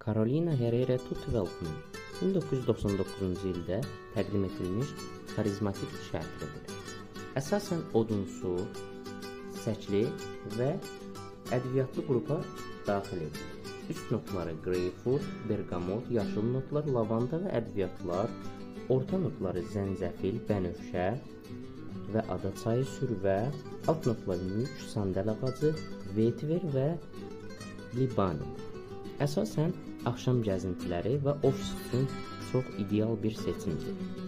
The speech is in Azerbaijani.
Carolina Herrera Tutti Welcome 1999-cu ildə təqdim edilmiş xarizmatik dişi ətridir. Əsasən odunsu, çiçəkli və ədviyyatlı qrupa daxil edilir. Üst notları greyfurt, bergamot, yaşıl notlar, lavanda və ədviyyatlar, orta notları zəncəfil, bənövşə və ada çayı sürvə, alt notlar mük, sandal ağacı, vetiver və libanum. Əsasən axşam gəzintiləri və ofis üçün çox ideal bir seçimdir.